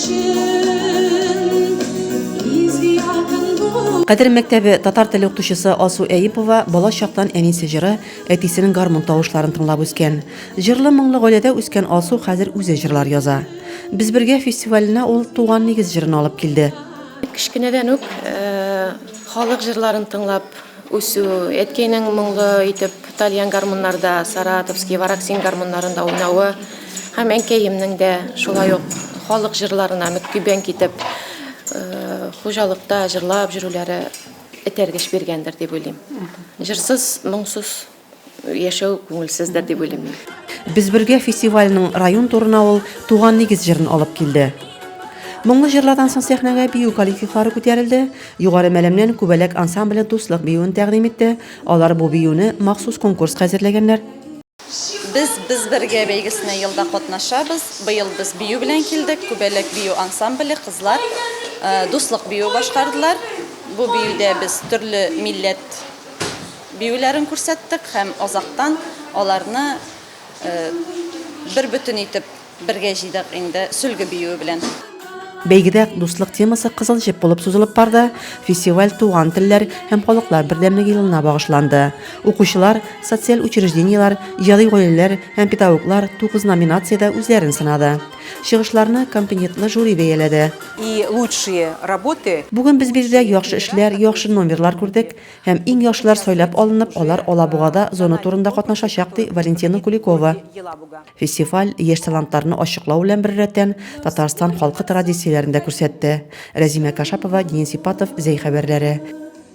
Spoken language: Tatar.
өчен изге якын бул. Кадер мәктәбе татар теле укытучысы Алсу Әюпова бала чактан әнисе җыры, әтисенең гармун тавышларын тыңлап үскән. Җырлы-моңлы гаиләдә үскән Алсу хәзер үзе җырлар яза. Без бергә фестиваленә ул Туган нигез җырын алып килде. Кечкенәдән үк халык җырларын тыңлап үсү, әткәйнең моңлы итеп тальян гармуннарда, саратовский, вараксин гармуннарында уйнавы һәм әнкәемнең дә шулай ук халык җырларына мөкиббән китеп, хуҗалыкта җырлап йөрүләре этәргеч биргәндер дип уйлыйм. Җырсыз, моңсыз Яшәү күңелсездер дип уйлыйм мин. Без бергә фестиваленең район турына ул Туган нигез җырын алып килде. Моңлы җырлардан соң сәхнәгә бию коллективлары күтәрелде. Югары Мәләмнән Күбәләк ансамбле Дуслык биюен тәкъдим итте. Алар бу биюне махсус конкурска әзерләгәннәр. Без Без бергә бәйгесенә елда катнашабыз. Быел без бию белән килдек. Күбәләк бию ансамбле, кызлар Дуслык биюе башкардылар. Бу биюдә без төрле милләт Биюләрен күрсәттек һәм азактан аларны бер бөтен итеп бергә җыйдык инде сөлге биюе белән. Бәйгедә дуслык темасы кызыл җеп булып сузылып барды, фестиваль туган телләр һәм халыклар бердәмлеге елына багышланды. Укучылар, социаль учреждениеләр, иҗади гаиләләр һәм педагоглар тугыз номинациядә үзләрен сынады. Чыгышларны компетентлы жюри бәяләде. И лучшие работы. Бүген без биредә яхшы эшләр, яхшы номерлар күрдек. Һәм иң яхшылар сайлап алынып, алар Алабугада зона турында катнашачак, ди Валентина Куликова. Фестиваль яшь талантларны ачыклау белән беррәттән, Татарстан халкы традицияләрен дә күрсәтте. Рәзимә Кашапова, Денис Ипатов, Зәй хәбәрләре.